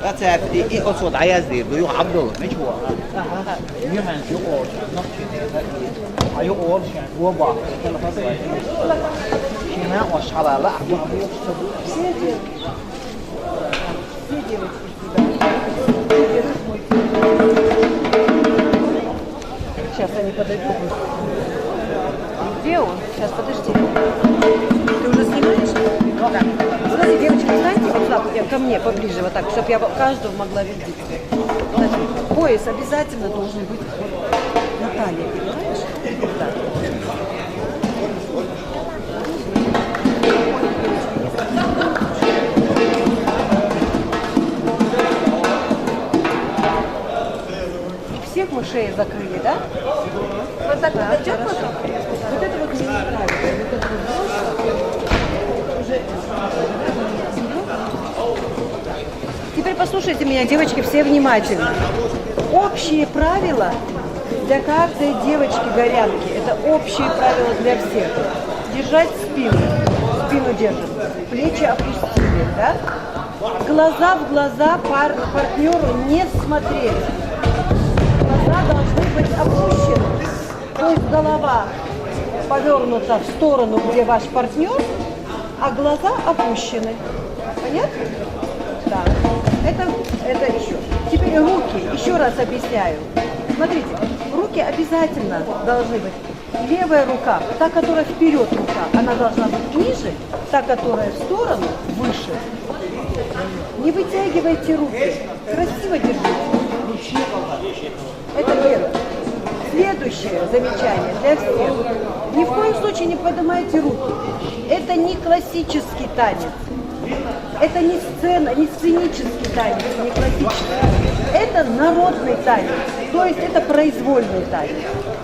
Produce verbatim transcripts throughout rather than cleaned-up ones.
Ацаьпти и оцо дӀаяздийр ду, юха Ӏабдулла, мича ву? Юхьанца юкъа волча нохчийн дера и, а юкъа волча шен го бахка. Шен накъост хьалала, а бу-, бу-, бу-, Сейчас они подойдут. Где он? Сейчас, подожди. Ты уже снимаешь? Вот эти девочки, встаньте вот сюда, вот я, ко мне поближе, вот так, чтобы я каждого могла видеть. Значит, пояс обязательно должен быть вот на талии, понимаешь? Вот так. И всех мы шеи закрыли, да? Вот так вот зайдёт хорошо. Вот это вот мне не нравится. Вот это вот просто. Теперь послушайте меня, девочки, все внимательно. Общие правила для каждой девочки-горянки. Это общие правила для всех. Держать спину. Спину держим. Плечи опустили, да? Глаза в глаза пар-, партнёру не смотреть. Глаза должны быть опущены. То есть голова повернута в сторону, где ваш партнёр, а глаза опущены. Понятно? Да. Это, это ещё. Теперь руки. Ещё раз объясняю. Смотрите, руки обязательно должны быть. Левая рука, та, которая вперёд рука, она должна быть ниже, та, которая в сторону, выше. Не вытягивайте руки. Красиво держите. Это первое. Следующее замечание для всех. Ни в коем случае не поднимайте руки. Это не классический танец. Это не сцена, не сценический танец, не классический. Это народный танец, то есть это произвольный танец.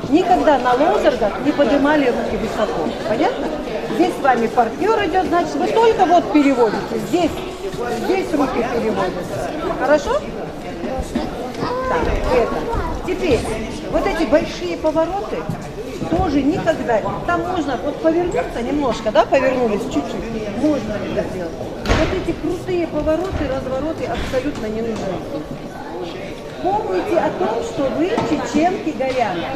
Никогда на лозергах не поднимали руки высоко. Понятно? Здесь с вами партнёр идёт, значит, вы только вот переводите. Здесь, здесь руки переводятся. Хорошо? Так, это. Теперь вот эти большие повороты тоже никогда. Там можно вот повернуться немножко, да, повернулись чуть-чуть. Можно это сделать. Вот эти крутые повороты, развороты абсолютно не нужны. Помните о том, что вы чеченки-горянки.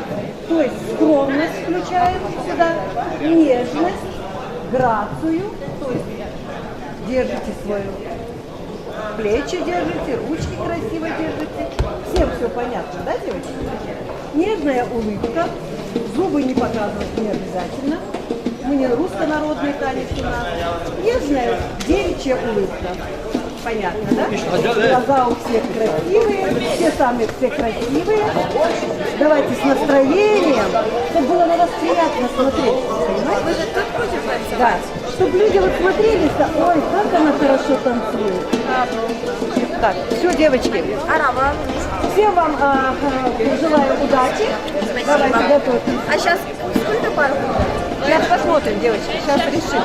То есть скромность включаем сюда, нежность, грацию, то есть держите свою Плечи держите, ручки красиво держите. Всем всё понятно, да, девочки? Нежная улыбка. Зубы не показывать не обязательно. Мы не русско-народный танец у нас. Нежная девичья улыбка. Понятно, да? Глаза у всех красивые, все сами все красивые. Давайте с настроением, чтобы было на вас приятно смотреть. Понимаете? Вы же тут будете танцевать? Да. Чтобы люди вот смотрели, что, ой, как она хорошо танцует. Так, все, девочки. Всем вам а, а, желаю удачи. Давайте готовьтесь. А сейчас сколько пар будет? Сейчас посмотрим, девочки. Сейчас решим.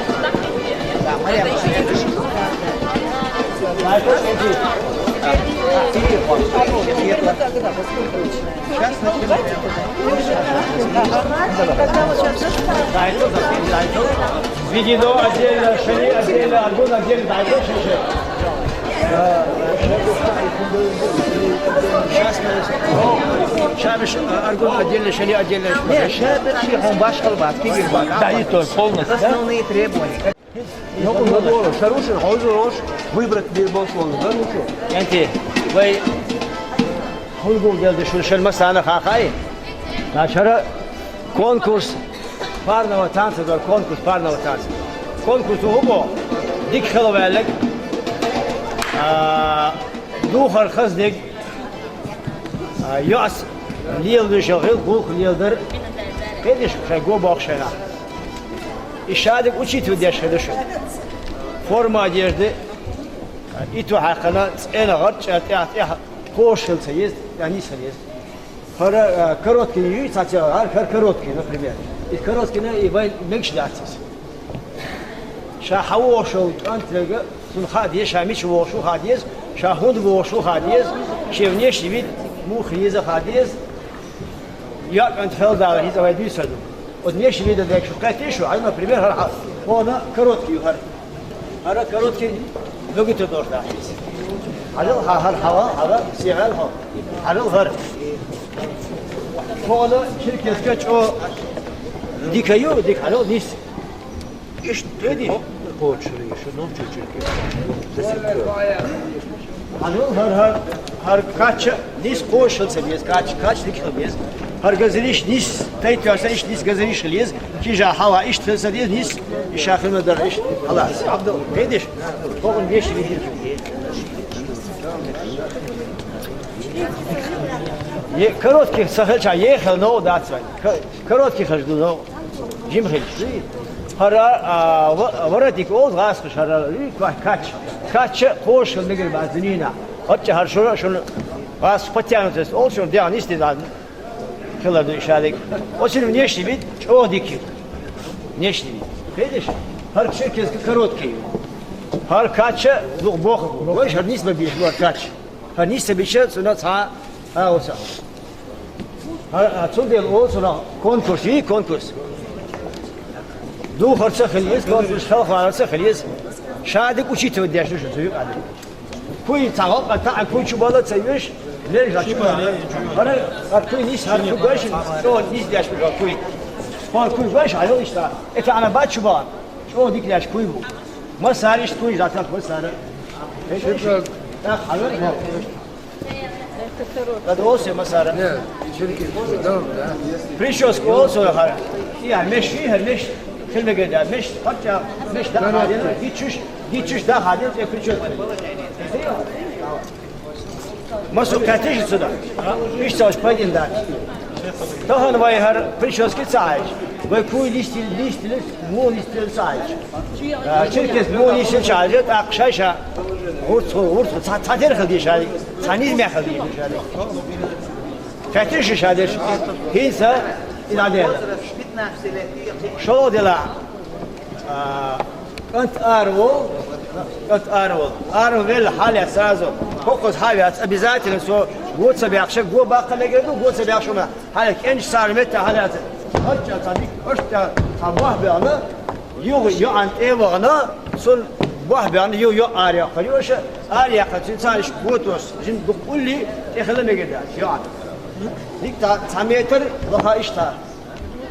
Сейчас начнём. Видено отдельно, шали отдельно, аргун отдельно, да, это шиши. Сейчас, сейчас аргун отдельно, шали отдельно. Нет, сейчас он башкал, да, и то полностью, да? Основные требования. Ну, он говорил, Шарушин, он же Рош, выбрать бирбол слово, да, ну что? Энти, вай, хунгу делди шул шерма сана хахай. Начара конкурс парного танца, да, конкурс парного танца. Конкурс угу, дик хеловелек. А, духар хаздик. А, яс, лил вишел, хил, гух, лил дар. Кедиш, шай го бахшена. И шадик учить выдержка дышу. Форма одежды. И то хакана, цена гар, ця, ця, ця, кошелца есть, они са есть. Хара, э, короткий, и ця, ця, гар, хар короткий, например. И короткий, на, и вай, меньше датсис. Ша хавошел, антрага, сун хадез, ша мич вошел хадез, ша хунд вошел хадез, ше внешний вид, мух еза хадез. Я, ан тхел дала, из авай дюсаду. Вот внешний вид, да, якщо катишу, а, например, хар, хар, она короткий, хар. Хара короткий, ноги ты должна. Хьажал хьа-, хьар хьава, хьава, сигӀал хьо. Хьажал хьар. Хьона черкеска чӀо дика ю, дика хьажал нис. Иш тедиш. Хьажал хьар, хьар, хьар кача нис кошал ца дез, кач, кач дика хьал дез. Хьар газриш нис, тайтоса иш нис газриш хьал дез. Кижа хьава иш ца дез нис, иша хьана дар иш. Халас. Абдул, тедиш. Хьона веш видиш. Е, коротких сахалча ехал но дацвай. Ко-, коротких хаж ду но. Жим хилш. Хара, а, ва-, воротник ол гас хара, и, ка-, кач. Кач кошал мигр базнина. Отча хар шура шун гас потянут ол шун дя нисти да. Хилар ду ишадик. Очень внешний вид, чӀо дики. Внешний вид. Видишь? Хар черкеска короткий. Хар кача дух бох. Вай шар нис ба биш, хар кач. Хар нис ба биш, цуна ца, а, оса. Хар, а, цун дел о, цуна конкурс, и конкурс. Ду харца хилиз, конкурс хал харца хилиз. Шадик учитывать дяш, что зуюк али. Куй цагъал къата, куй чубала цаюш, лер жачуба. Ара, ар куй нис, ар куй гаш, то нис дяш куй. Ар куй гаш, ало ишта. Это она бачуба. Чо дик дяш куй бу. Ма сариш куй жата, ма сара. Шукра. Так, ало. Надо осе ма сара. Нет, черкеска, да, да. Прическа олсо хара. Я меши, я меш. Хилмеге да меш, хотя меш да хадин, гичуш, гичуш да хадин, я прическа. Масу катиш сюда. Ишта аш падин да. Тахан вай хар прическа цааш. Вай куй листил, листил, му листил цааш. А, черкес му листил цааш, так шаша. Урцу, урцу, ца, ца дер хал дишали. Ца низ мя хал дишали. Катиш шадеш. Хинса, и надела. Шо дела? А, кӀант арвол, кӀант арвол. Арвел хьале сразу. Кокос хьавяц обязательно со гоца бяхша, го бакъа легеду, гоца бяхшуна. Хьале кӀенч сар метта хьале аца. Хача ца дик, ошта ца бах бяна, юг ю ан те вагна, сун бах бяна, ю ю аря. Хаюша, аря кацин цариш готос, жин дук улли, те хала мегеда, ю ан. Дик та, ца метр, лоха ишта.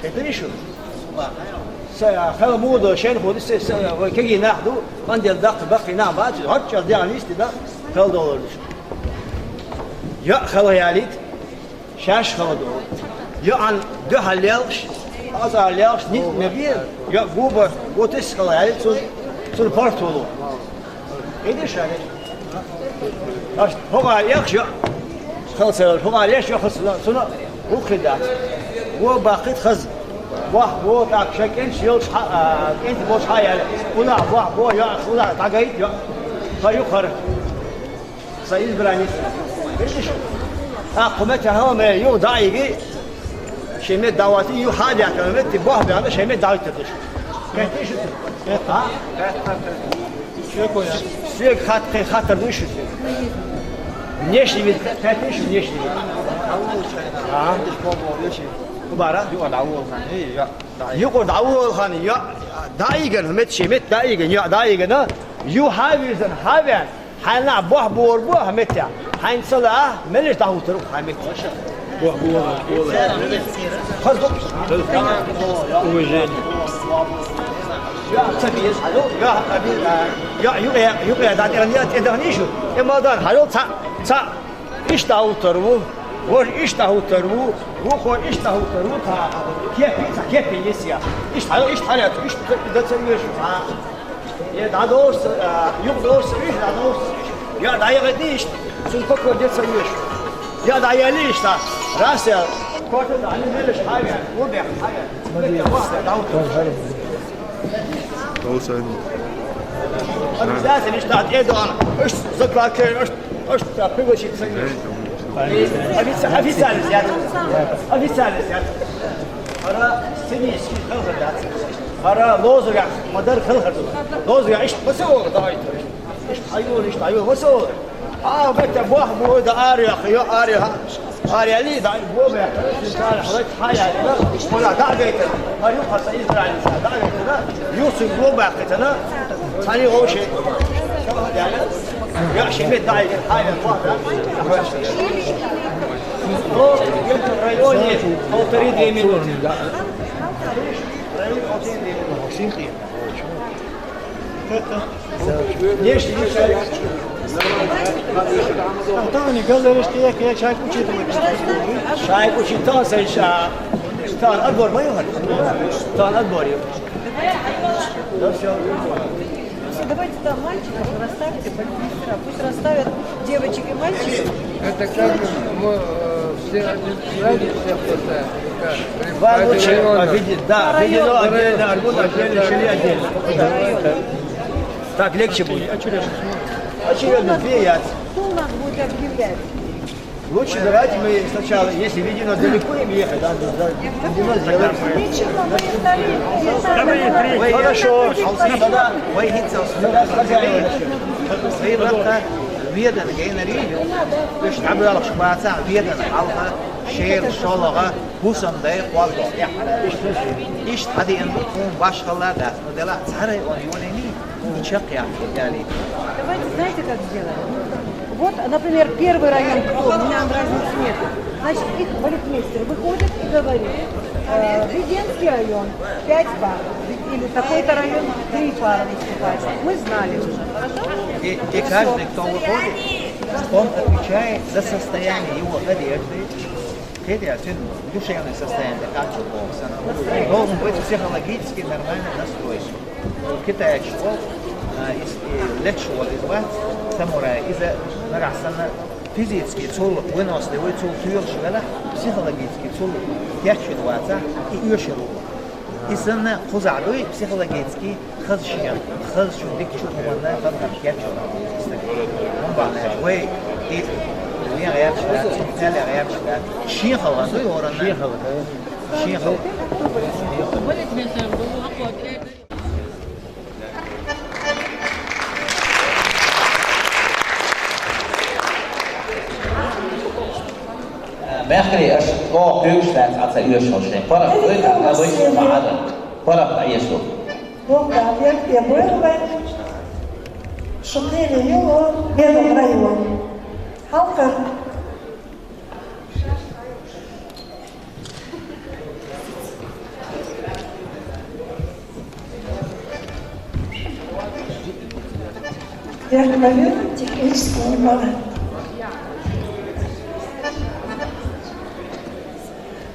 Хетри шу? Са, хала мудо шен худи се, са, вай кеги нахду, мандел дак, бакъи на бачи, хача дян исти да, хала долар шу. Я хала ялит, шаш хала до. Я ан ду халялш, аза халялш, нит мебиен, я губа, готес хала ялит, сун, сун партулу. Эдиш али. Аш хога яхш я. Халса хога яш я хас суна ухида. Во бахит хаз. Вах, во так шакенч йолш ха, а, кенч бош ха я. Уна, вах, во я, уна, тагайт я. Хаю хар. Са избранница. Видишь? А, кумета хама ю даиги. Шеме давати ю хадя каме ти бах бяна шеме давати тыш. Кайтиш. А? Сюек хат-, хатар душу. Внешний вид, пятый внешний вид. А? Кубара? Юкъур давул хан, я, даиган, мет шемет даиган, я, даигана. Ю хавизан, хавян. Хьайна бохь бур бу хьамеття. Хьайн цала мелиш дагьутар хьамет. Бохь бур бу. Хазу. Уважение. Я, цабиз, алло, я, аби, я, юкъя, юкъя, да, я, я, я, да, нишу. Э, мадан, алло, ца, ца, иш дагьутар ву. Вож иш дагьутар ву. Ву хо иш дагьутар ву, та. Кепи, ца, кепи, лесия. Иш, алло, иш, алло, иш, да, ца, еш. Е, да, дос, а, юг дос, иш, да, дос. Я, да, я, диш. Сун, как вот, деца, еш. Я, да, я, лиш, да. Раз я, кот, да, они, лиш, хавя, обе, хавя. Обязательно, что это он. Иш, заклакер, иш, иш, да, пригласить, еш. Офици-, официальный свят. Официальный свят. Ара сценический хелгъа дац. Ара лозуга, мадар хелгъа дац. Лозуга, иш, масо, давай. Иш, айо, иш, айо, масо. А, бета, бах, бу, да, ария, хио, ария, ха. Ария ли, да, бу, бе. Сал, хват, хая, да. Кола, да, бета. Ма ю, хаса, Израиль, да, бета, да. Юсу, бу, бе, хата, да. Сани, оши. Я себе дай, ай, ладно. Ну, где-то в районе полторы-две минуты. В районе полторы-две минуты. Нечто, нечто. Антон, не говоришь, я, я чай учитываю. Чай учитывал, а, там отбор, поехали. Там отбор. Да, все. Слушай, давайте там мальчиков расставьте, балетмейстера, пусть расставят девочек и мальчиков. Это как мы, э, все один сзади, все хватаем. Как? Два лучше, а, види-, да, видено отдельно, аргун отдельно, шли отдельно. Так легче будет. Очередно, две яйца. Кто у нас будет объявлять? Лучше давайте мы сначала, если видимо далеко им ехать, да, да, да, видимо сделаем. Хорошо. Тогда хозяин. Сыйлахта ведан гейнари, уьш дӀабоьлхуш бацахь ведан хьалха, шер, шолгӀа, хӀусамдай, кхолдо. Иштта хьадеана ду тхуна башхалла дац, ну дела цхьа район йолийний. Давайте, знаете, как сделаем? Вот, например, первый район кто? У меня разницы нет. Значит, их балетмейстер выходит и говорит, э, Веденский район, пять пар. Или такой-то район, три пары выступает. Мы знали уже, хорошо? И, и всё. Каждый, кто выходит, он отвечает за состояние его одежды, кхетий, цуьнан душевное состояние, как бы, должен быть психологически нормально настроен. Китайчо, а, из, и леташ волу иза вац, самурай, иза нагахь санна физически цул выносливый, цул тоьлуш велахь, психологически цул кечвина вацахь, и оьшур ву. И санна кхузахь дуй психологически хаза шен, хаза чу, дика чу хӀуманна, хаза хӀуманна кечвина стаг. ХӀун бахьана аьлча, вай и вен гӀерташ дац, цунна кхел гӀерташ дац. Шен хала дуй хӀоранна. Шен хала. Шен хала. Мехкарий, аша чӀогӀа куьйгаш лаьцна Ӏа ца оьшу шайн. ПаргӀат вай, тӀаккха вай ма Ӏа. ПаргӀат дӀаэцо. Бог дӀа, я, я бойла вай. Шун кхеле йолу Ведан район. Хьалхара. Технический внимание.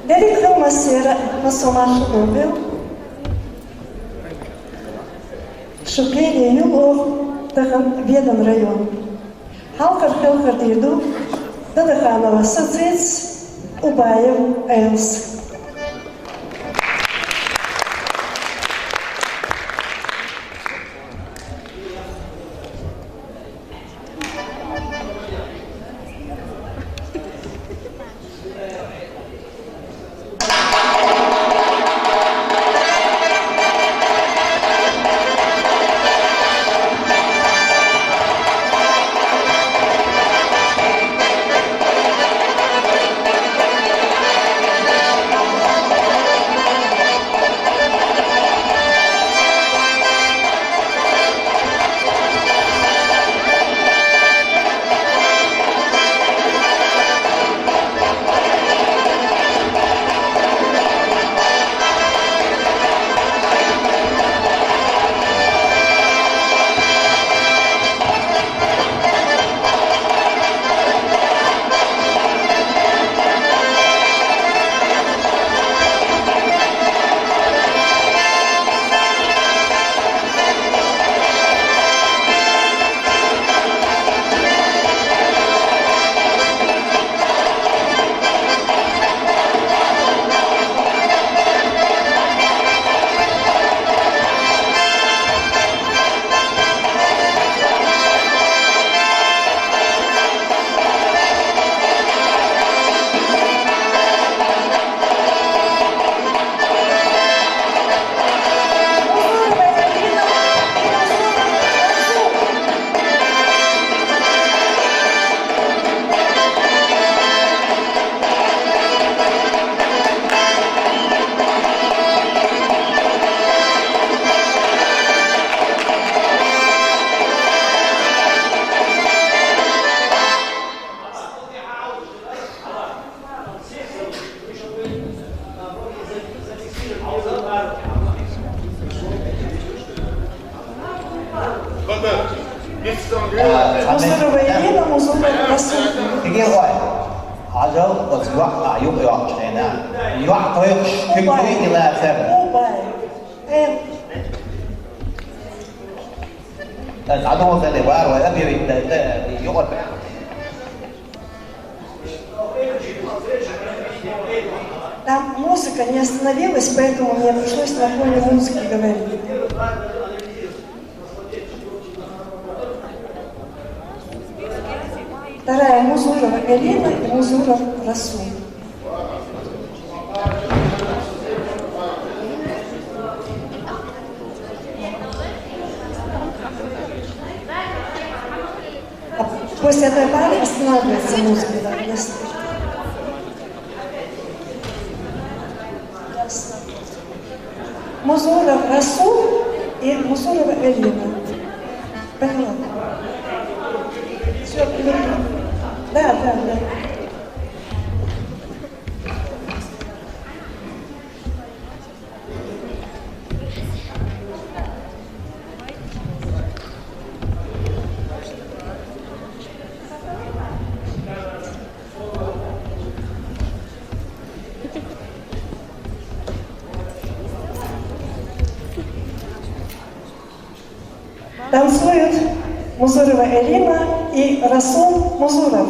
Дерриг хила массеран массо марша догӀийла. Шун кхеле йолу тахана Ведан район. Хьалхара хелхар дийр ду Дадаханова Сацица, Убаев Эльза. Музурова Ирина, Музуров Расул. Тиги гой. Ажал оцгва аюк йокчена. Йок койш кюкюй илатер. Убай. Э. Адон зеле вар ва объявить да, да, йок. Там музыка не остановилась, поэтому мне пришлось на фоне музыки говорить. Вторая Музурова Элина и Музуров Расул. А после одной пары останавливается музыка, да, если... Ясно. Музуров Расул и Музурова Элина. Поняла? Все, поняла. Да, да, да. Танцуют Музурова Элина и Расул Музуров.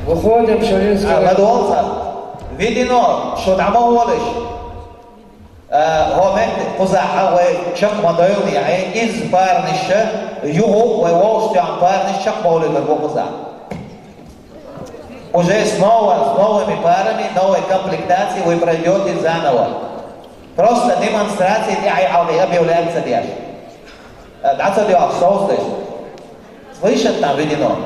Выходим, Ширинская. А, ладонца. Видино, шо дӀа ма гӀолаш. А, хӀо мет кхузахьа вай чакх ма дойла яхье, из парниша, юху вай вовшта парниш чакх ма гӀолаш дар бо кхузахьа. Уже снова, с новыми парами, новой комплектацией вы пройдёте заново. Просто демонстрация, тӀехьа хьалхе объявлять ца деш. Э, дӀа ца доагӀа совцадеш. Слышат там, видино.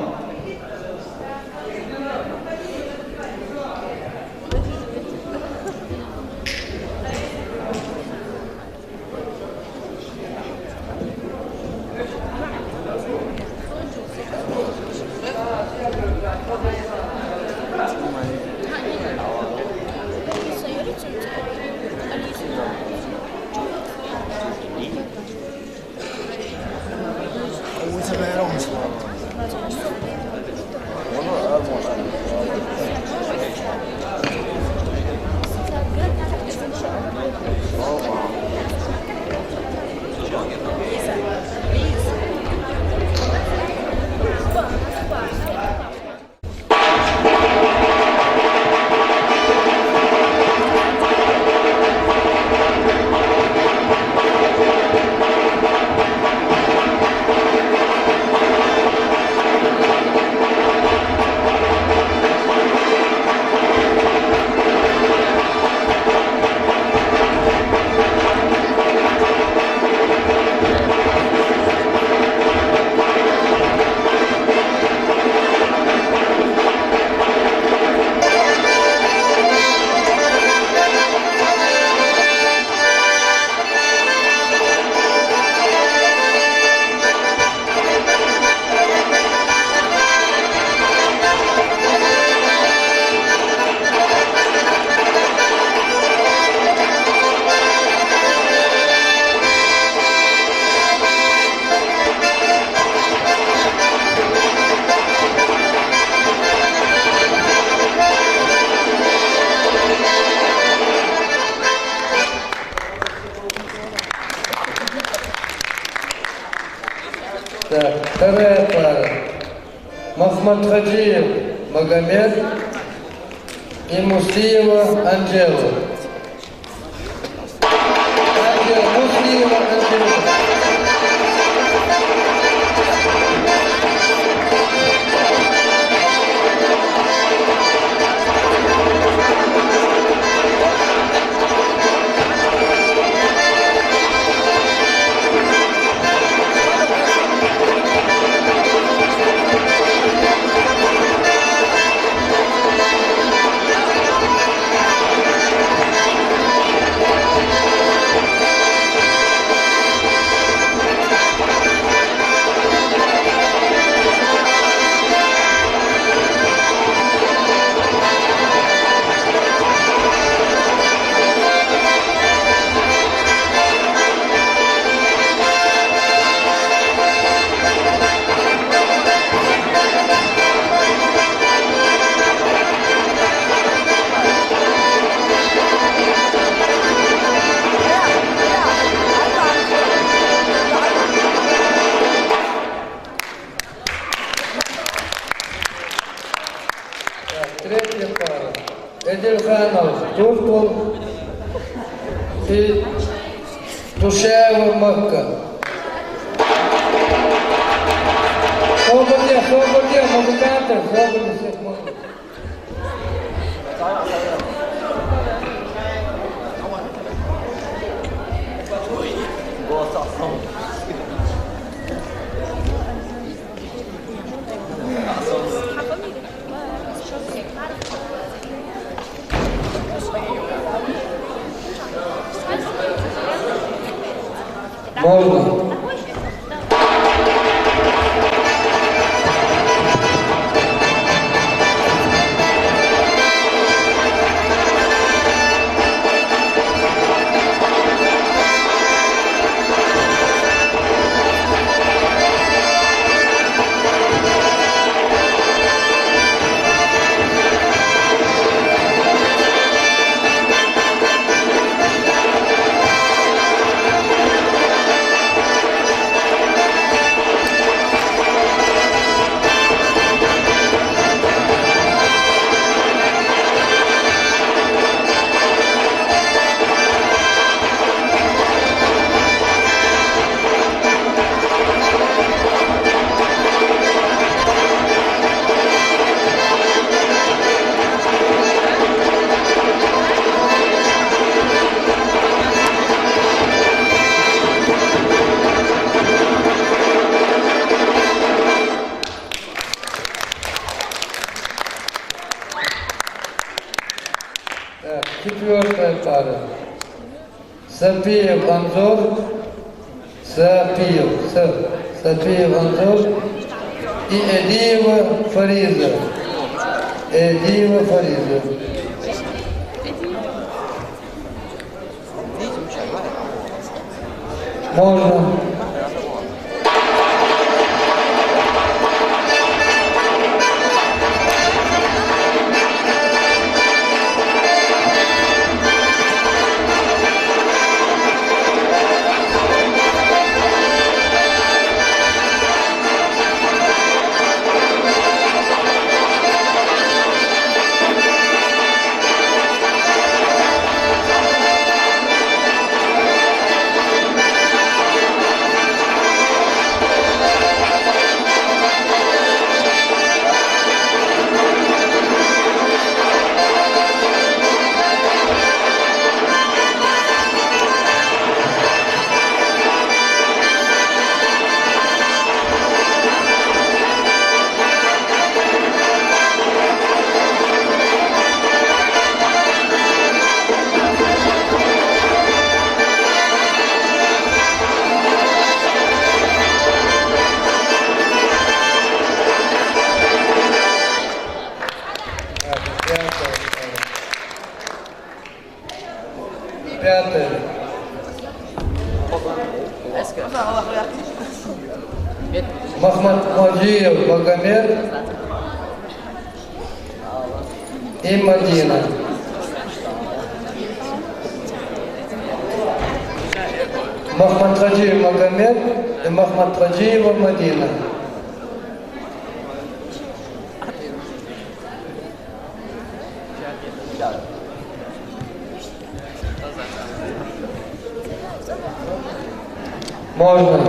Так, вторая пара. Махматхаджиев Магомед и Муслиева Анжела. Анжела, Муслиева Анжела. Так, третья пара. Эдельханов Туркул и Тушаева Макка. Свободе, свободе, музыканты, свободе всех можно. Можно. Сапиев Анзор, Сапиев, Са-, Сапиев Анзор и Эдиева Фариза. Эдиева Фариза. Можно. Пятое. Махматхаджиев Магомед и Мадина. Махматхаджиев Магомед и Махматхаджиева Мадина. Можно.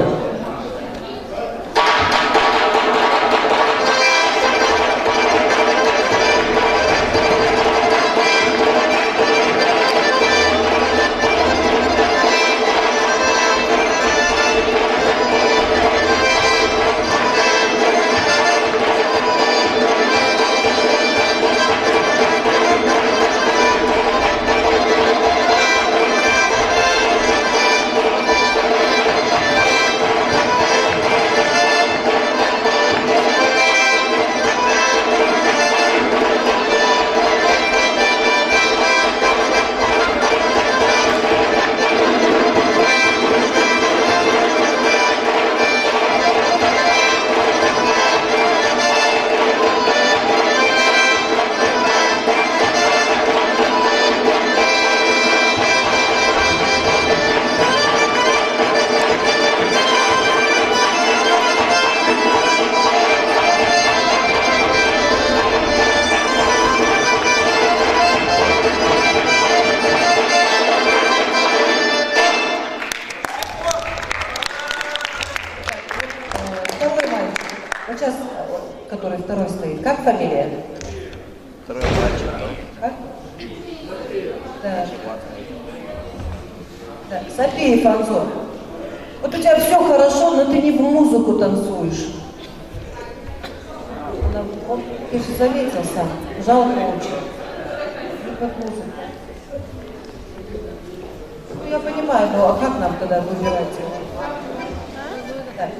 Э, второй мальчик, вот сейчас, э, который второй стоит, как фамилия? Второй мальчик, да? Как? Да. Да. Сапиев Анзор. Вот у тебя все хорошо, но ты не в музыку танцуешь. Она, он, ты же заметил сам, жалко очень. Не под музыку. Ну, я понимаю, но а как нам тогда выбирать его? Так.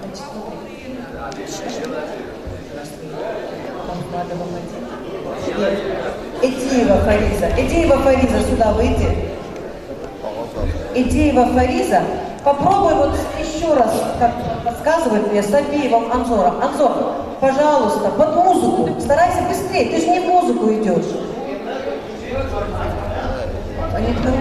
Значит, смотри. Ахмадова Мадина. Нет. Эдиева Фариза. Эдиева Фариза, сюда выйди. Эдиева Фариза. Попробуй вот еще раз, как подсказывает мне, Сапиевым Анзором. Анзор, пожалуйста, под музыку. Старайся быстрее, ты же не в музыку идешь. Они к тому.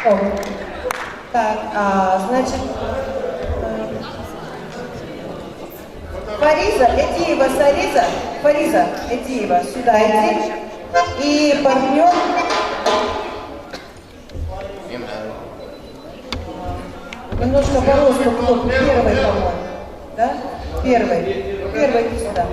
Так, а, значит, э, Фариза Эдиева, Сариза, Фариза Эдиева, сюда иди. И партнер. Немножко по росту кто первый, по-моему. Да? Первый. Первый иди сюда.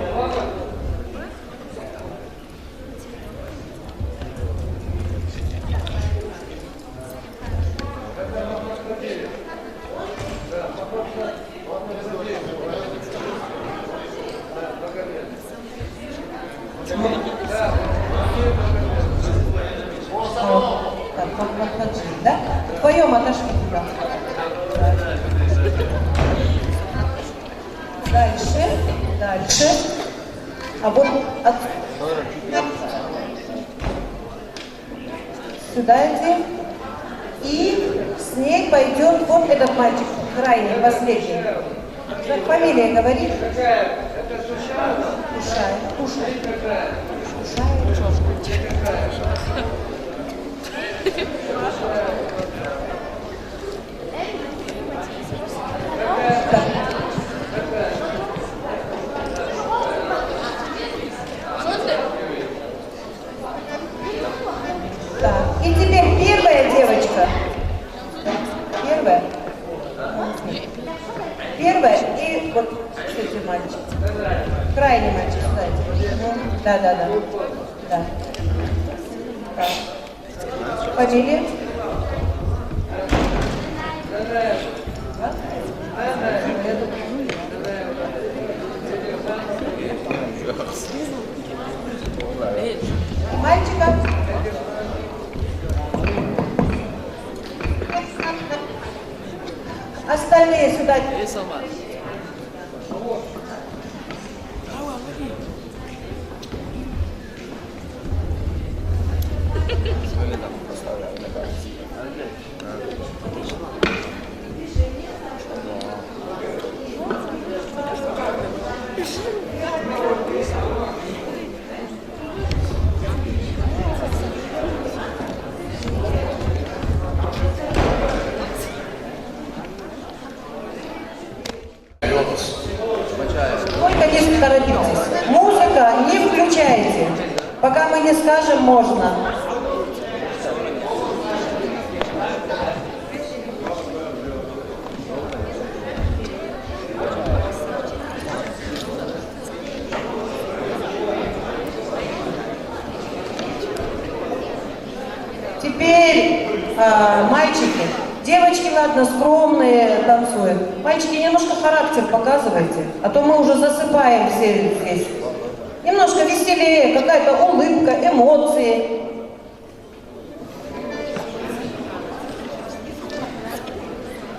Так, вот, вот, вот, да? Вдвоем отошли туда. Дальше, дальше. А вот от... Сюда иди. И с ней пойдет вот этот мальчик, крайний, последний. Как фамилия говорит? Кушай, кушай. Кушай. Так, и теперь первая девочка. Первая. Первая и вот, кстати, мальчик. Крайний мальчик, кстати. Да, да, да. Да. Так. Фамилия? Мальчика. Остальные сюда. Только не торопитесь. Музыка не включайте. Пока мы не скажем, можно. Теперь, а, мальчики. Девочки, ладно, скромные танцуют. Мальчики, немножко характер показывайте, а то мы уже засыпаем все здесь. Немножко веселее, какая-то улыбка, эмоции.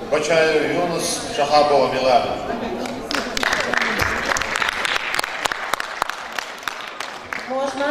Бачаев Юнус, Шахабова Милада. Можно?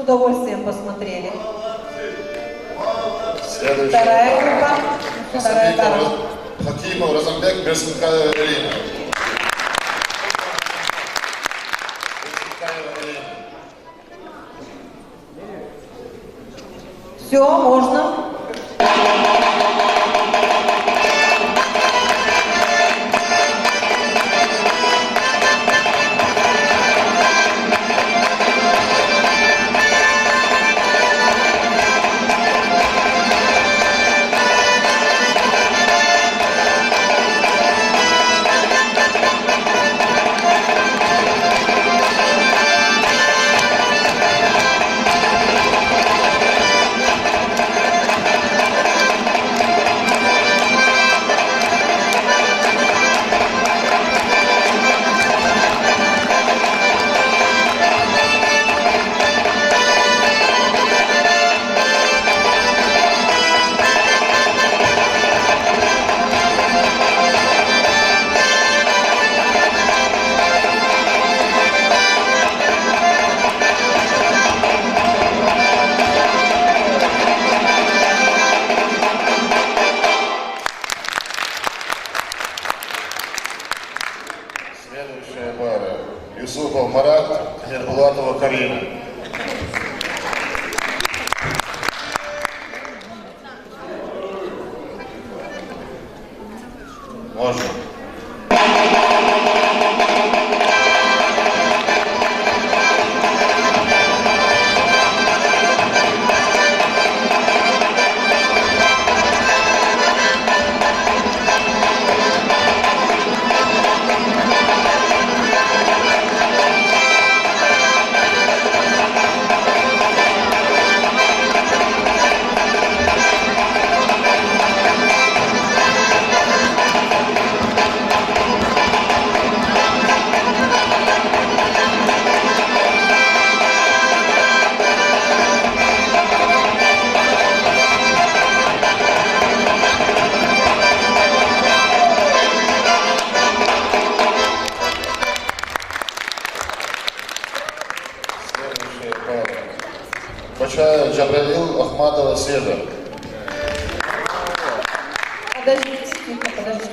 удовольствием посмотрели. Следующая пара. Вторая группа. Вторая пара. Хасабиков Раз-, Хакимов Разамбек, Берсенкаева Ирина. Берсенкаева Ирина. Все, можно. Следующая пара. Юсупов Марат, Тимербулатова Карина. Можно. Следующая пара. Бачаев Джабраил, Ахматова Седа. Подождите, тихо, подождите.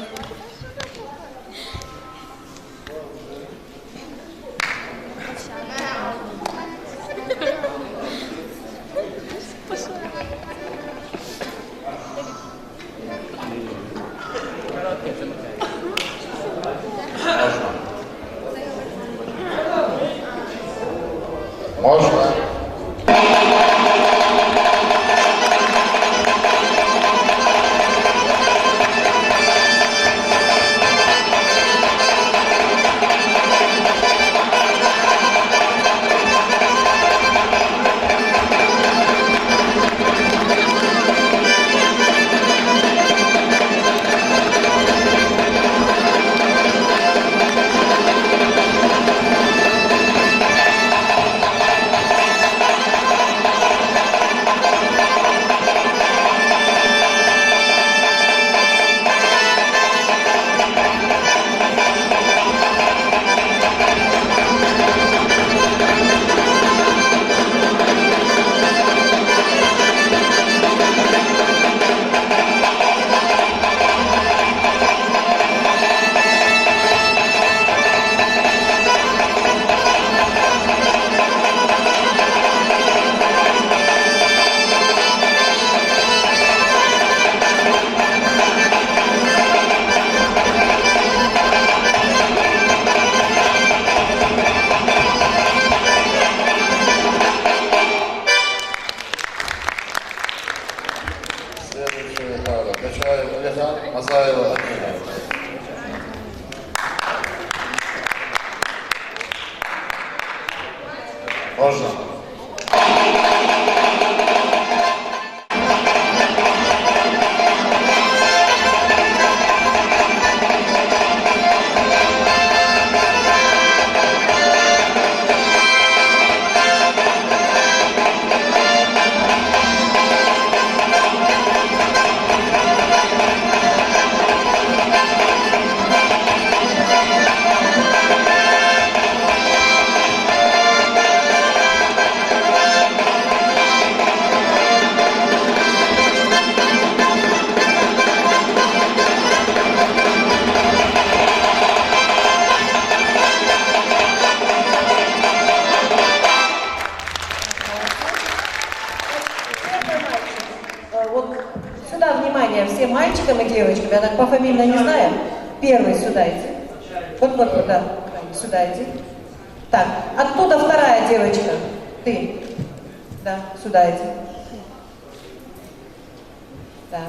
Можно? Следующая пара. Качаев Алихан, Мазаева Амина. Можно? Девочка, я так пофамильно не знаю. Первый сюда иди. Вот, вот, вот, да. Сюда иди. Так, оттуда вторая девочка. Ты. Да, сюда иди. Да.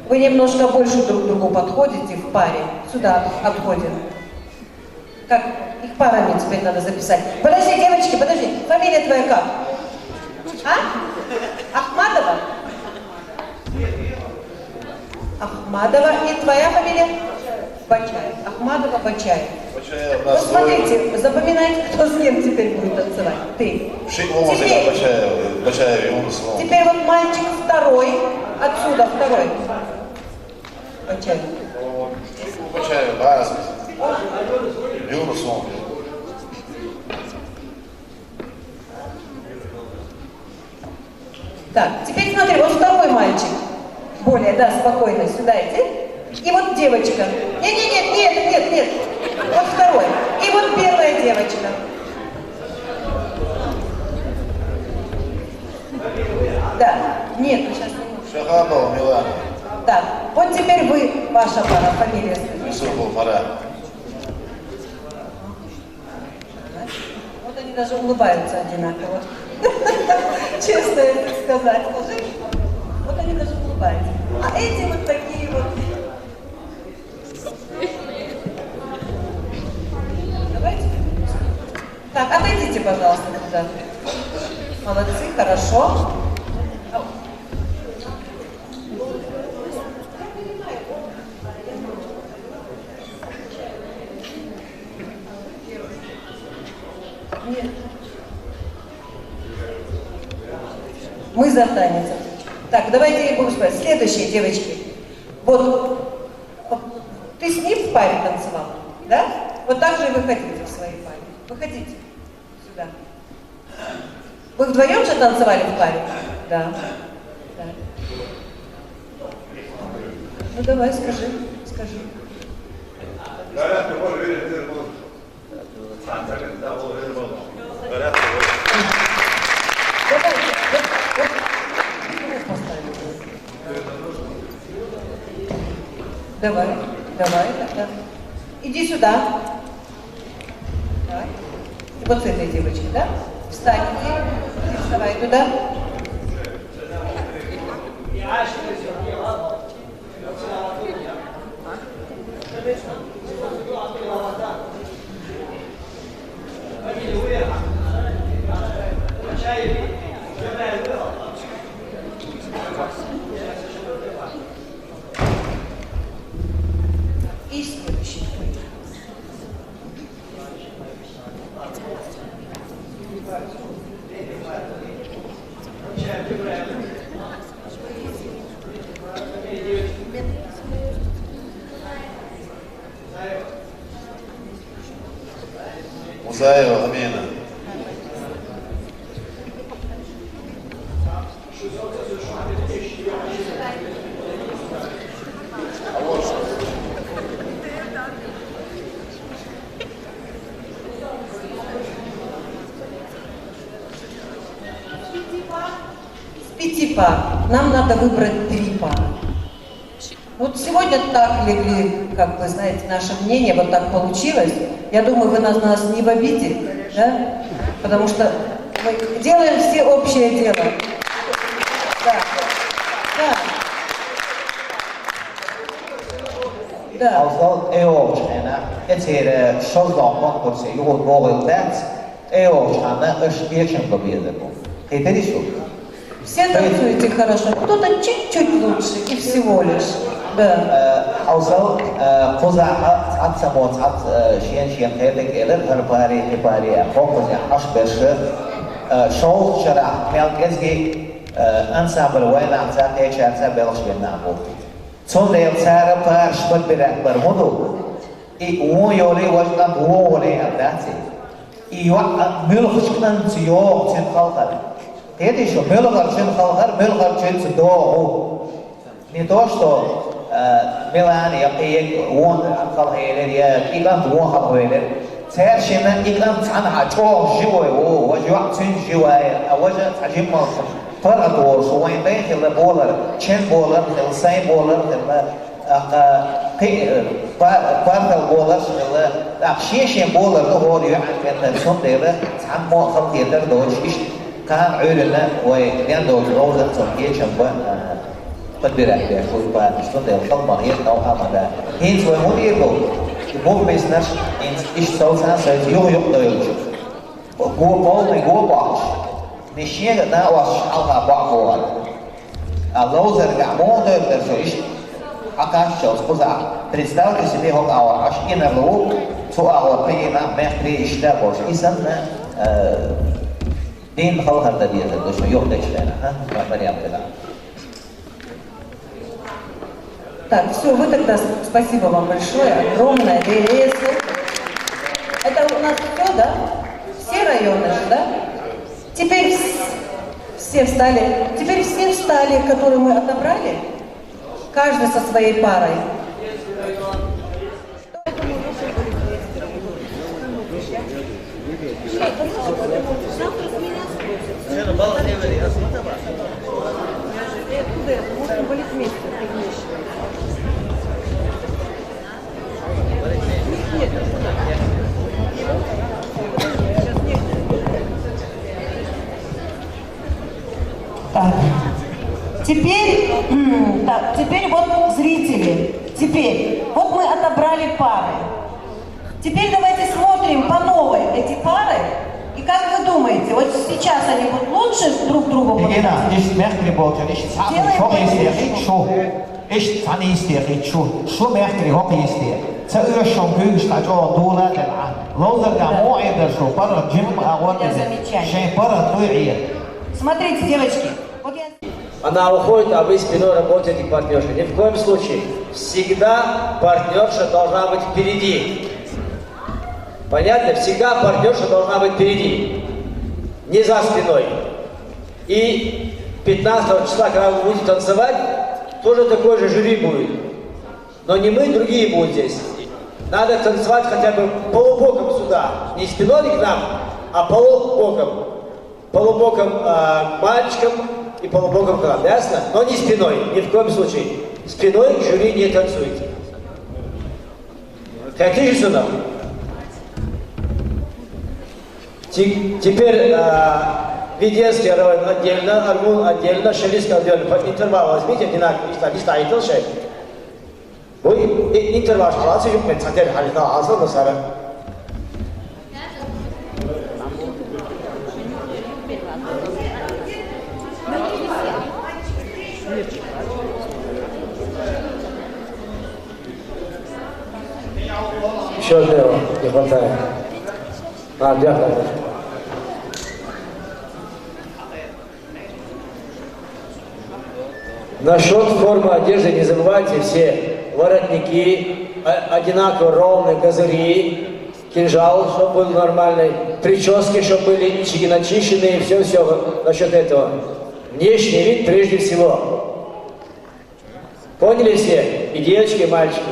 Вы немножко больше друг к другу подходите в паре. Сюда отходим. Как их парами теперь надо записать. Подожди, девочки, подожди. Фамилия твоя как? А? Ахмадова? Ахмадова. И твоя фамилия? Бачаев. Ахмадова, Бачаев. Бачаев у нас... Вот смотрите, запоминайте, кто с кем теперь будет танцевать. Ты. Шиклова. Теперь, Бачаев, Бачаев, Юнус. Теперь вот мальчик второй, отсюда второй. Бачаев. Бачаев, Базов. Юнус. Так, теперь смотри, вот второй мальчик. Более, да, спокойно, сюда иди. И вот девочка. Нет, нет, нет, нет, нет, нет. Вот второй. И вот первая девочка. Да, нет, сейчас не могу. Шахапова Милана. Да, вот теперь вы, ваша пара, фамилия. Юсупова Марат. Вот они даже улыбаются одинаково. Честно это сказать. Вот они даже улыбаются. А эти вот такие вот. Давайте. Так, отойдите, пожалуйста, туда. Молодцы, хорошо. Нет. Мы за танец. Так, давайте я буду спать. Следующие, девочки. Вот. Ты с ним в паре танцевал, да? Вот так же и выходите в своей паре. Выходите сюда. Вы вдвоем же танцевали в паре? Да. Да. Ну давай, скажи, скажи. Давай, вот, вот, давай, давай, тогда. Иди сюда. Давай. Вот с этой девочкой, да? Встань, иди, иди, вставай туда. И следующий. Музаева Амина. Из пяти пар нам надо выбрать три пары. Вот сегодня так легли, как вы знаете, наше мнение, вот так получилось. Я думаю, вы нас, нас не в обиде, да? Потому что мы делаем все общее дело. Да. Да. Да. Авзал, э, общий, да? Эти, э, шозлон конкурсе, югут богыл, да? Э, общий, да? Эш, вечен победа был. Это решил. Все танцуете хорошо, кто-то чуть-чуть лучше, и всего лишь. Да. Э, авзал, э, куза, а, ат самоц, ат, э, шен, шен, хедек, элер, хар пари, хи пари, а, хо куза, аш берше, э, шоу вчера, мел кезги, э, ансамбль война, ца, теча, ца, белш, война, вот. Цун дел цара парш подбирать бар муду. И он йоли, ваш там, он йоли, а, даци. И юа мюлхуч кӀант йоагӀа цун халхар. Кхетий шу, муьлхар цун халхар, муьлхар цунца догӀу. Не то, что, э, Милана я кхег вон халхар елар, я кӀи кӀант вон халхар елар. Цаьршинна и кӀант цхьанхьа чӀоагӀа живой ву, важа йоӀ цун живая, а важа цхьа жиммал паргӀат волуш ву, вайн дай хилла болар, чен болар хилла, сайн болар хилла. ТӀаккха кхи-, па-, паргӀат боларш хилла, тӀаккха шен-шен болар ду хӀора юьхьанца кӀентан, цундела цхьаммо а хала хетар доцуш, иштта кхана Ӏуьйранна вай ден долчу ловзарца кечам бан, а, подбирать деш ву и парнаш, цундела хала ма хета, новкъа ма да. ХӀинца вай хӀун дийр ду? И бух биснарш, хӀинца иштта совцан, совца юха-юха дойлучу. Го полный го бохуш, ме шега а накъосташ хьалха боху боху. А ловзаргахь муха девлла дара со иштта? Хьан кхаччалц кхузахь, представьте себе, хӀокху агӀор Ӏаш инарла ву, цу агӀор кхин а мехкарий иштта а болуш. И санна, э, дийнна халхар дан дезар ду шун юхадечу хенахь, а? Марьям Дела. Так, все, вы тогда, с- спасибо вам большое, огромное, Дели Эсу. Это у нас все, да? Все районы же, да? Теперь вс- все встали, теперь все встали, которые мы отобрали, каждый со своей парой. Так. Теперь, так, теперь вот зрители. Теперь, вот мы отобрали пары. Теперь давайте смотрим по новой эти пары. И как вы думаете, вот сейчас они вот лучше друг другу будут? Дина, иштта мехкарий болчара, иштта цхьаъ Делаем чохь йисте, подстрижку. Иштта шу. Иштта цхьаъ йисте, иштта шу. Шу мехкарий хӀокху йисте. Ца оьшу шун куьйгаш дӀа чӀогӀа дула а делахь, ловзаргахь муха Ӏийр дара шу, паргӀат жимма а гӀор Для деза. Замечаний. Шайн паргӀат дуй Ӏийр. Смотрите, девочки, вот я Она уходит, а вы спиной работаете к партнерше. Ни в коем случае. Всегда партнерша должна быть впереди. Понятно? Всегда партнерша должна быть впереди. Не за спиной. И пятнадцатого числа, когда вы будете танцевать, тоже такое же жюри будет. Но не мы, другие будут здесь. Надо танцевать хотя бы полубоком сюда. Не спиной к нам, а полубоком. Полубоком, а, к мальчикам и полубоком к нам. Ясно? Но не спиной, ни в коем случае. Спиной к жюри не танцуйте. Хотите сюда? Те- Теперь, а, Веденский район отдельно, Аргун отдельно, Шелистский отдельно. По интервал возьмите одинаково. Иштта, иштта айтал шай. Вуй, и- интервал хьалаца юкъа меца тера хьалха хьалса ласара. Ещё одного не хватает. А, дякую. Насчёт формы одежды не забывайте все. Воротники, а- одинаково ровные, газыри, кинжал, чтобы был нормальный, причёски, чтобы были, чики начищенные, всё-всё насчёт этого. Внешний вид прежде всего. Поняли все? И девочки, и мальчики.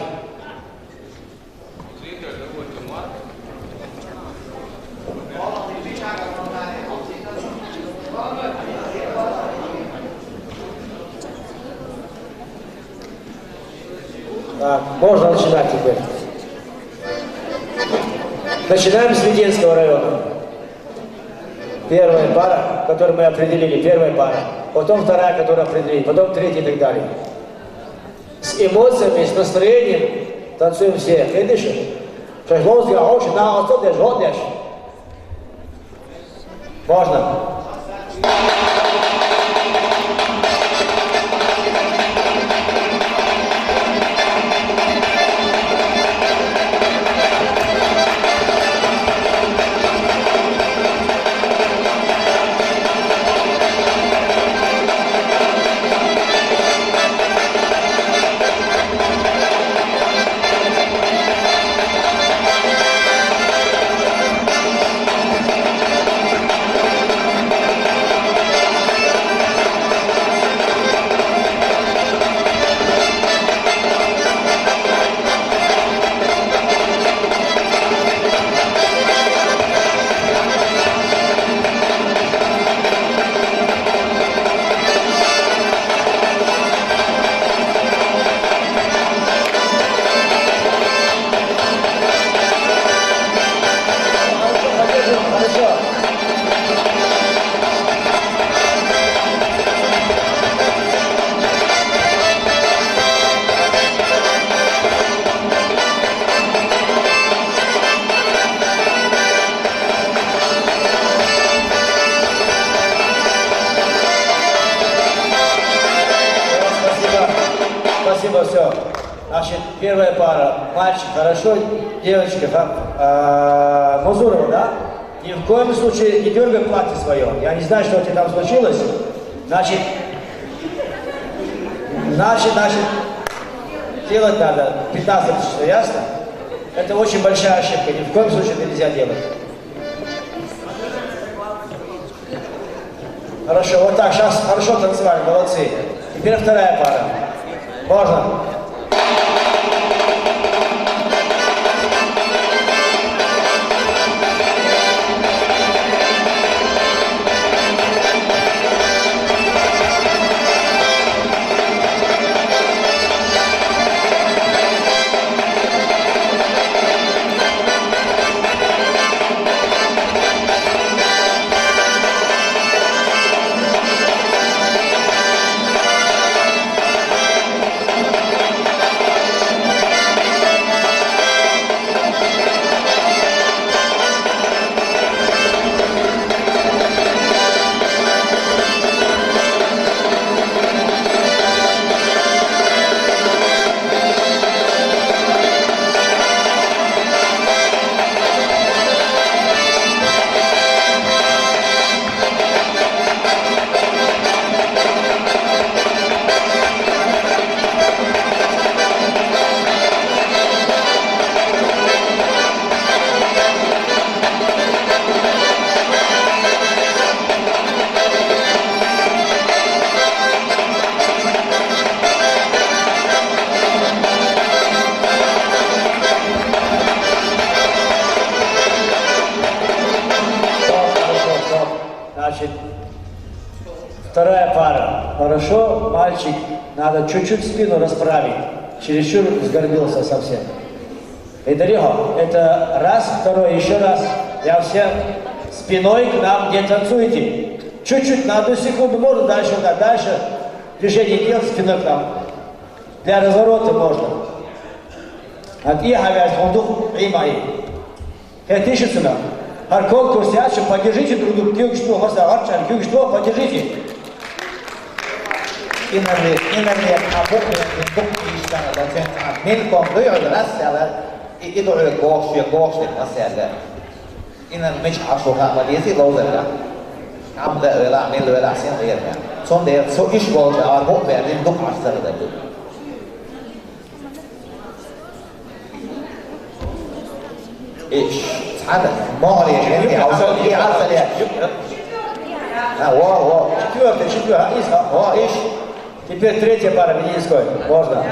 Так, можно начинать теперь. Начинаем с Веденского района. Первая пара, которую мы определили, первая пара. Потом вторая, которую определили, потом третья и так далее. С эмоциями, с настроением танцуем все. Видишь? Шайх ловзга, а уж на отцу деш, вот деш. Можно. Значит, первая пара. Мальчик, хорошо. Девочка, как, а, Музурова, да? Ни в коем случае не дергай платье свое. Я не знаю, что у тебя там случилось. Значит, значит, значит, делать надо пятнадцатое число, ясно? Это очень большая ошибка. Ни в коем случае это нельзя делать. Хорошо, вот так, сейчас хорошо танцевали, молодцы. Теперь вторая пара. Можно. Значит, вторая пара. Хорошо, мальчик, надо чуть-чуть спину расправить. Чересчур сгорбился совсем. Идарихо, это раз, второй, еще раз. Я всем спиной к нам не танцуйте. Чуть-чуть, на одну секунду можно дальше, да, дальше движение делать спиной к нам. Для разворота можно. От и хавяз фундук имай. Хетиши сюда. Гьар конкурс яз, поддержите друг друга. Куьг ишдув, масала, гьар чан куьг ишдув, поддержите. Инарли, инарли абу, инарли бу иштана доцент. Мин ком дуй, раз сяла, и, и дуй, гохш, и гохш, и масала. Инан мич ашу ха, ма дизи лозерга. Ам да вела, мил вела, син вера. Сон де, со иш болча, а бу вердин дук аштар да ду. Иш, цада, мори, иши, авзал, и авзал, я. А, во, во. Четвёртый, четвёртый, а, иш, а, во, иш. Теперь третья пара, Мединской. Можно.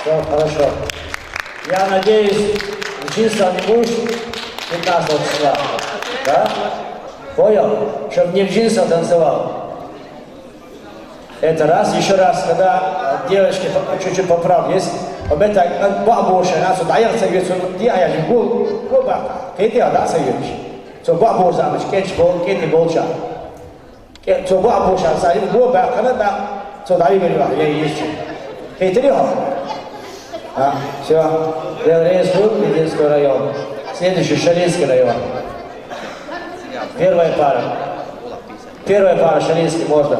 Всё, хорошо. Я надеюсь, в джинсах не будешь пятнадцатого числа, да? Понял? Чтоб не в джинсах танцевал. Это раз, еще раз, когда, э, девочки, по-, чуть-чуть поправлю, есть, об это, э, бабуша, она сюда, я советую, я, я не буду, ну, баба, это я, да, советую. Цо бабуша, замочки, эти бол-, эти болча. Э, цо бабуша, за, его бакана, да, цо дай бери, я есть. Хитрый, ха? А, всё. Еврейский, Мединский район. Следующий, Шарийский район. Первая пара. Первая пара, Шарийский, можно.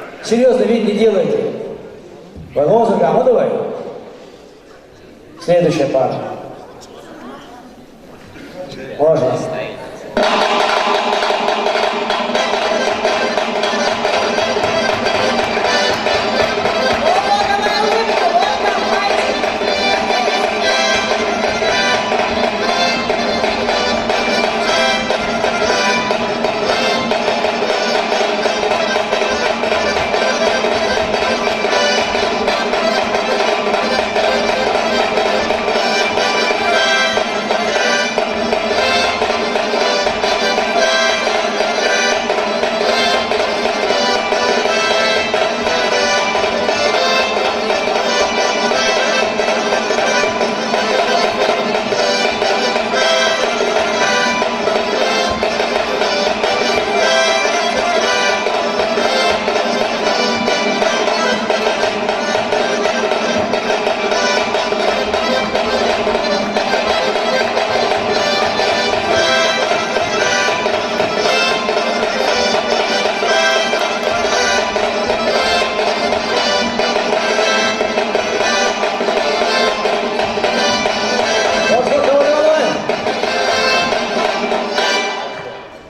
Серьёзно, вид не делайте. Возможно, да, ну давай. Следующая пара. Можно.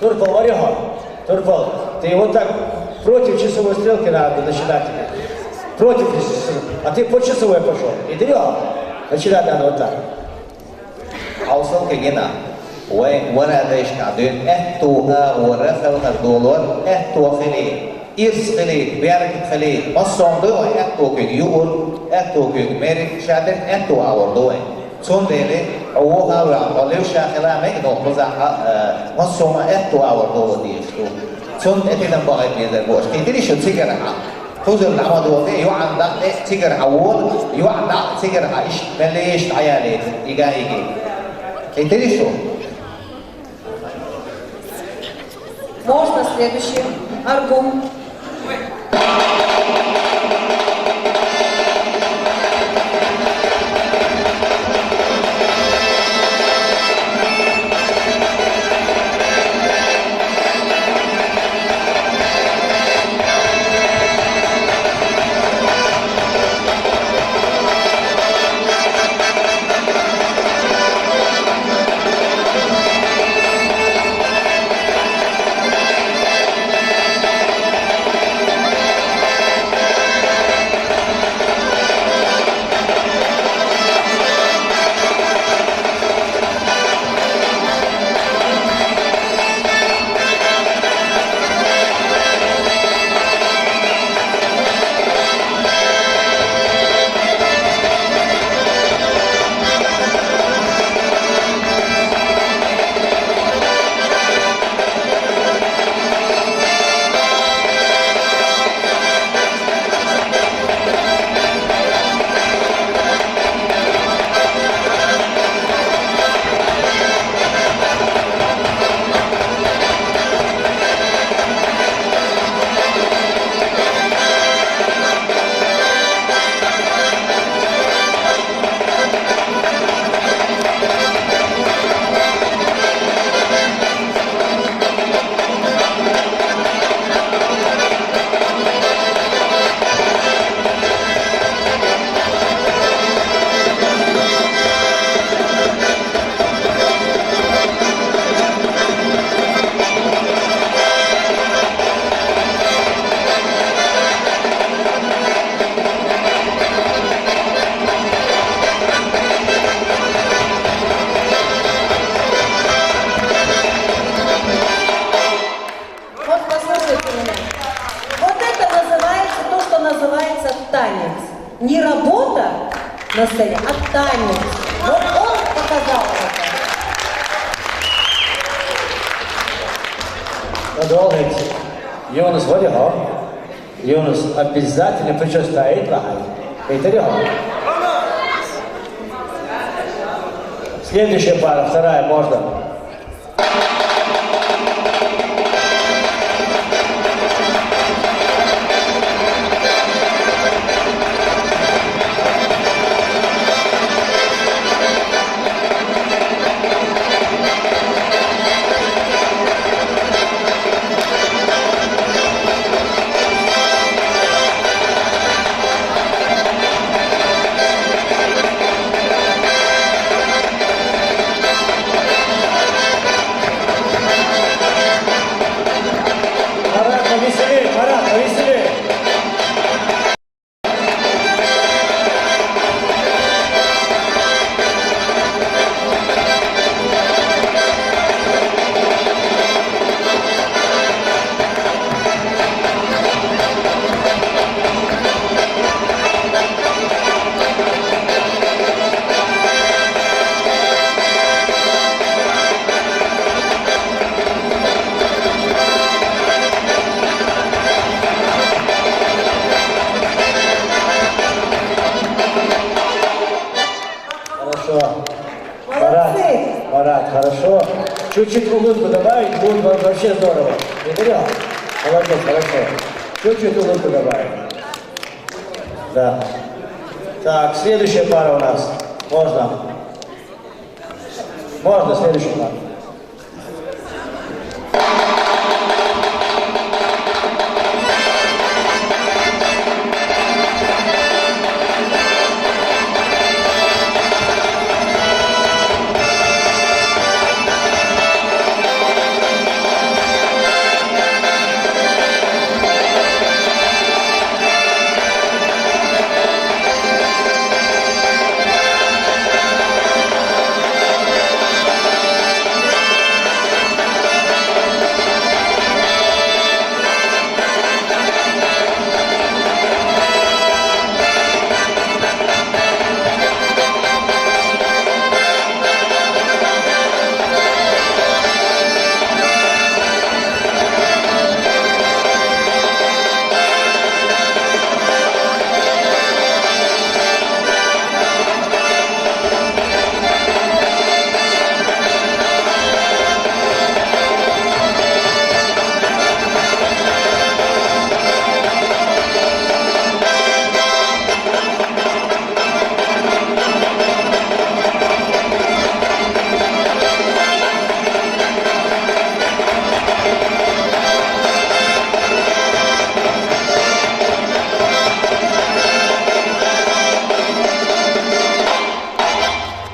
Турпал, Варёха, Турпал, ты вот так против часовой стрелки надо начинать тебе. Против часовой. А ты по часовой пошёл. И ты, Лёха, начинать надо вот так. Хьовсал кегина, вай вара дайшка дуьйна аьтту агӀора хелхар долор, аьтту хили, ирс хили, беркат хили, массо а дуй вай аьтту куьг юур, аьтту куьг мерг, шадер аьтту агӀор ду вай. Цундела, хьо вуха а ваьхна, хьо левша хила мега нох базахьа, э, массо а аьтту агӀор доло дезаш ду. Цунна тӀе тидам бахийта безар бу аша. Кхетарий шу цигархьа? Кхузара дӀа ма дола, юьхьанца дӀа а тӀе цигархьа вола, юьхьанца дӀа а цигархьа иштта меллаеш дӀаялийта, ига-иги. Кхетарий шу? Можно следующий. Аргун. На сцене. От танец. Вот он показал это. Продолжить. Юнус, вот его. Юнус, обязательно причёс стоит, ага. Следующая пара, вторая, можно. Марат, повеселее, Марат, повеселее. Хорошо. Марат, молодцы! Марат, хорошо. Чуть-чуть улыбку добавить, будет вам вообще здорово. Игорь, молодец, хорошо. Чуть-чуть улыбку добавить. Да. Так, следующая пара у нас. Можно? Можно следующую пару?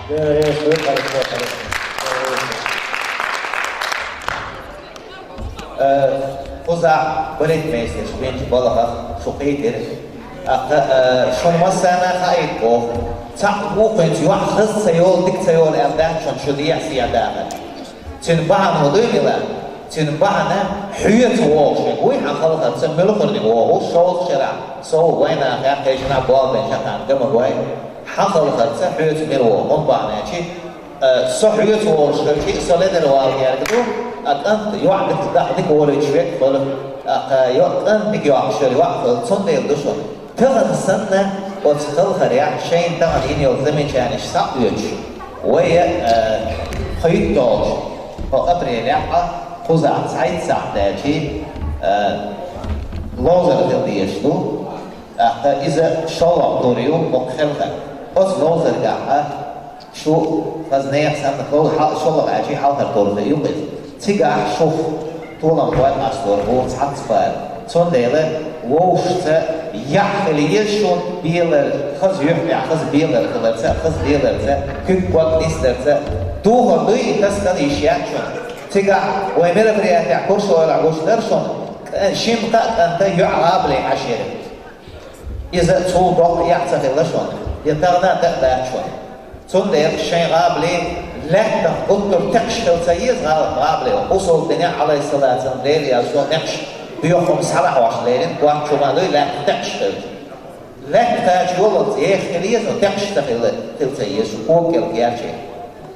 Хорошо, хорошо. Э, кхузахь балетмейстераш бинчу балхах шу кхийтира. ТӀаккха, э, шуна массарна а хаийта боху. Цхьаъ вукхуьнца йоӀ хаза ца йолу, дика ца йолу аьлла дац шуна шу дехьа-сехьа дахар. Цуьнан бахьана хӀун ду мила? Цуьнан бахьана хьоьца вогӀуш верг вуй хьан хьалхарца, муьлхарниг вогӀу, шовзткъа шарахь сов вайнах яьккхича нах болх бен шатана гамар вай. Хьан хьалхарца хьоьца мила вогӀу? ХӀунда бахьана аьлча, Э, со хьоьца волуш хилча, со ледара вала герга ду, а кӀант йоӀ дика, дика волуьйтуш верг хуьлу, тӀаккха йо-, кӀант дика йоккхуш йолу йоӀ хуьлу, цундела ду шуна. Тахана санна оцу хьалхарехь шайна тахана йина йолу замечанеш схьаоьцуш, вай, э, кхуьйтта долуш, хӀо апрелехь а кхузахь цхьайтта сахьт даьлчий, э, ловзар хила дезаш ду. ТӀаккха иза шолгӀа тур ю хӀокху хьалхара. Оцу ловзаргахь а шу хаза нехан санна хӀокху хьал-, шолгӀа аьлчий хьалхара тур хир ю-кх иза. Цигахь шух толам хӀоттур ду вуьш цхьацца бара. Цундела вовшашца яхь хила еза шуна, белар, хаза юьхь тӀехь хаза белар хиларца, хаза леларца, куьг-ког нисдарца. Духар дуй и тасадала йиш яц шуна. Цигахь вай мероприятиехь курсойла гуш дара шуна, кӀа-, шимма кхаа кӀанта йоӀ гӀабале Ӏаш яра. Иза цул доккха эхь ца хилла шуна, я тахана а дакъа дац шуна. Цундела шайн гӀабали лаьттах гуттар а текхаш хила ца еза гӀала-, гӀабали. Усул динехь, Ӏалайхиссалату вассалам, Делан элчано некъаш боьха хӀума схьалахьош лерина, гоччума а дуй, лаьттах текхаш хилча. Лаьтта кхача йолалца еха хила еза, но текхаш ца хила, хила ца еза, шун кога кӀел кхаьчача.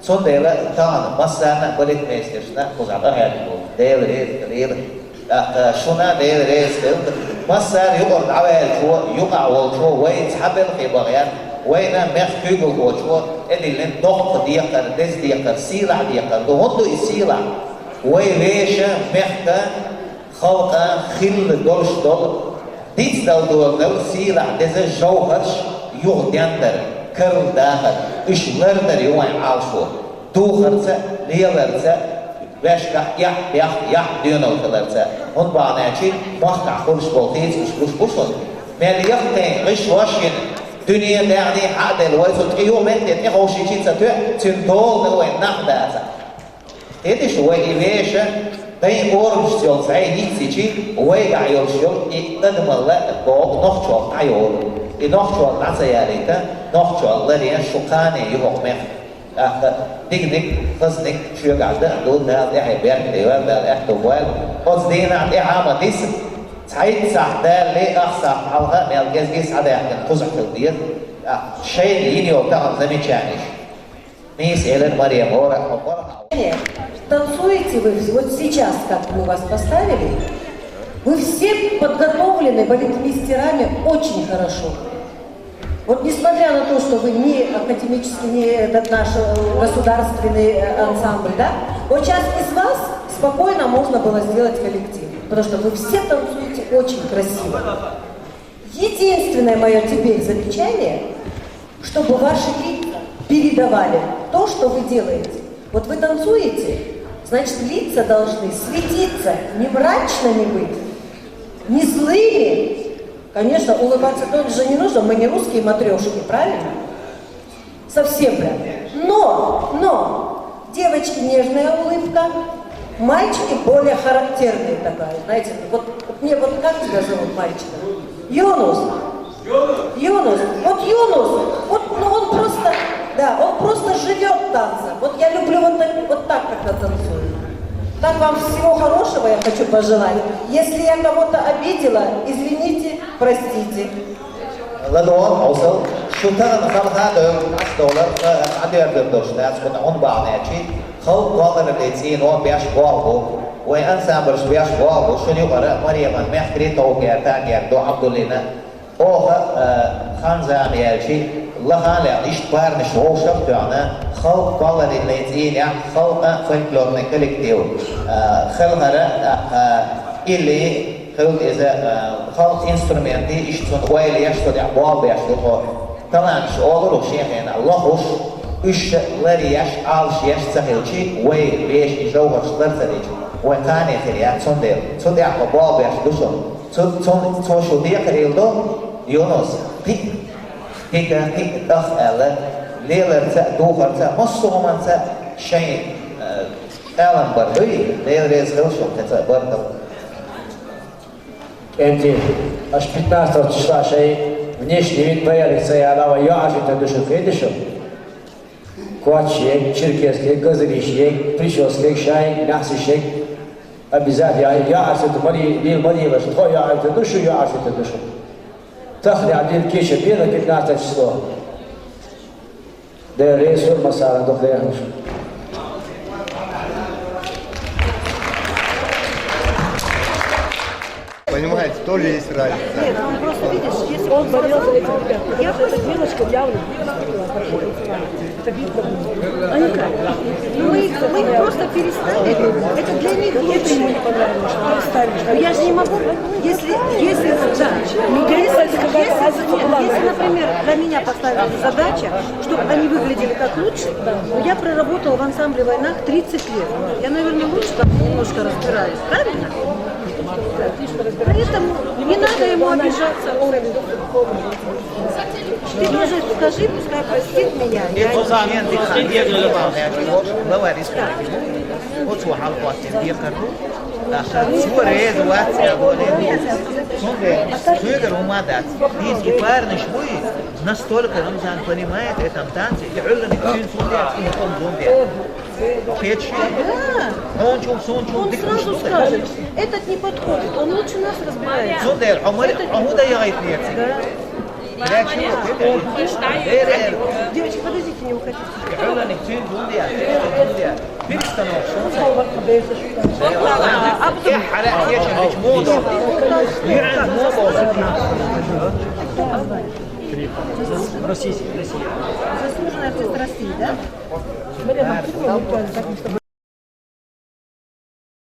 Цундела тахана массарна а балетмейстершна а кхузахь къахьегна болу. Дела реза хилийла. ТӀаккха шуна Дела реза хилда. Массара юкъара дӀаваьллачо, юкъахь волчо, вай цхьа белхе бахьа яц, вайна мехкан куьйгалхочо тӀедиллина доккха декхар, деза декхар, сийлахь декхар ду. ХӀунда ду и сийлахь? Вай вешан, мехкан, халкъан хилла долуш долу, дицдала долу сийлахь деза жовхӀарш юха дендар, карладахар, уьш лардар ю вайн Ӏалашо, духарца а, леларца а, ваьшкахь яхь, яхь, яхь доьналла хиларца а. ХӀунда бахьана аьлча махкахь хуьлуш болу хийцамаш гуш бу шуна. Мел яккхий гӀишлош йина, дуьне а, даьхни а хьа а делла, вай цу тӀе юха метте тӀе ховшийча а ца тоьа, цуьнан дола дан вайн нах дацахь. Хеташ, вай и вешан дайн орамашца йолу зӀе йицйичи, вайгахь йолуш йолу и адамалла боху нохчолла дӀайолу. И нохчолла дӀа ца ялийта, нохчолла ларъян шу кхане ю хӀокху мехкан. ТӀаккха диканиг, хазаниг шуьгахь дан а ду, Дала тӀаьхье беркате йойла, Дала аьтто бойла. Оцу дийнахь тӀаьхьа ма диса, цхьайтта сахьт далале, ах сахьт хьалха а мел кӀезиг схьадаьккхина кхузахь хила деза. ТӀаккха шайна йина йолу тахана замечанеш. Мисс Элен Мария Мора, Мора. Танцуете вы вот сейчас, как мы вас поставили, вы все подготовлены балетмейстерами очень хорошо. Вот несмотря на то, что вы не академический, не этот наш э, государственный э, ансамбль, да, вот сейчас из вас спокойно можно было сделать коллектив, потому что вы все танцуете очень красиво. Единственное мое теперь замечание, чтобы ваши лица передавали то, что вы делаете. Вот вы танцуете, значит, лица должны светиться, не мрачными быть, не злыми. Конечно, улыбаться тоже же не нужно, мы не русские матрёшки, правильно? Совсем прям. Но, но, девочки нежная улыбка, мальчики более характерные такая, знаете, вот, вот мне вот как тебя зовут, мальчика? Юнус. Юнус. Вот Юнус, вот ну, он просто, да, он просто живет танцем. Вот я люблю вот так, вот так, когда танцуют. Так вам всего хорошего я хочу пожелать. Если я кого-то обидела, извините, простите. ЛадогӀал хьовсал, шу тахана хала хадойла, ас долар, ца, Ӏадоьрзур долуш дац, хӀунда бахьана аьлча, халкъ кхолларалле цӀийно беш болх бу. Вайн ансамблаш беш болх бу, шуна юкъара Мареман мехкарий товхар, тагер ду Абдуллина. Оха, а, хан-зама яьлча, лаха а лаьцна, иштта парнаш вовшах а тоьхна, халкъ кхолларалле цӀийнехь, халкъан фольклорный коллектив, а, хелхара, а, а, илли, Хилла иза, а, халкъ инструментий, иштта цунна ойла еш, цу тӀехь болх беш ду тхо. Таланташ олура шен хенахь лохуш, уьш лар еш, Ӏалаш еш ца хилча, вай вешан и жовхӀарш лар ца дича, вай кхане хир яц, цундела. Цу тӀехь тхо болх беш ду шуна. Цу, цун, цо шу декхарийлла до, Юнус, кхин а, кхин а, кхин а тӀах аьлла, леларца а, духарца а, массо а хӀуманца а шайн, а, Алан бар дуй, Дела реза хила шуна, кхин цкъа бар ду. КӀентий, аш пятнадцатого числа шайн внешний вид проявится, я лава йоӀаршита душу хедишу. Коч ек, черкес ек, газриш ек, прическа ек, шайн, нахсиш ек. Обязательно я йоӀаршита мари, лил мари лаш, тхо йоӀаршита душу, йоӀаршита душу. Тахли Абдил Кеша, первое пятнадцатое число. Дела реза хуьлда массарна, дукха дехнаш. Понимаете, тоже есть разница. Нет, он просто, видишь, если он болел за этих ребят, потому что эта девочка явно это видно было. Они как? Ну, мы их, мы их просто перестали. Это для них лучше. Ну, я же не могу, если, если, да, если, если, если, например, для меня поставили задача, чтобы они выглядели как лучше, но я проработала в ансамбле «Войнах» тридцать лет. Я, наверное, лучше там немножко разбираюсь, правильно? Поэтому не надо ему обижаться. Ты тоже скажи, пускай простит меня. Я не Глава республики. Оцу хьалхоттина декхар ду, тӀаккха цо реза вац аьлла, цундела кхуьгара хӀума дац. Иза и парнаш буй, настолько Рамзан понимает в этом танце, и Ӏуьлланиг цуьнца хӀунда яц, и хӀума зунда яц. Кхечу хьуна чу, суна чу Он дика сразу скажет, этот не подходит, он лучше нас разбирается. Цундела хьо ма, хьо хӀунда яхийтинера цига? Да. Девочки, подождите, не уходите. Заслуженный артист России, да?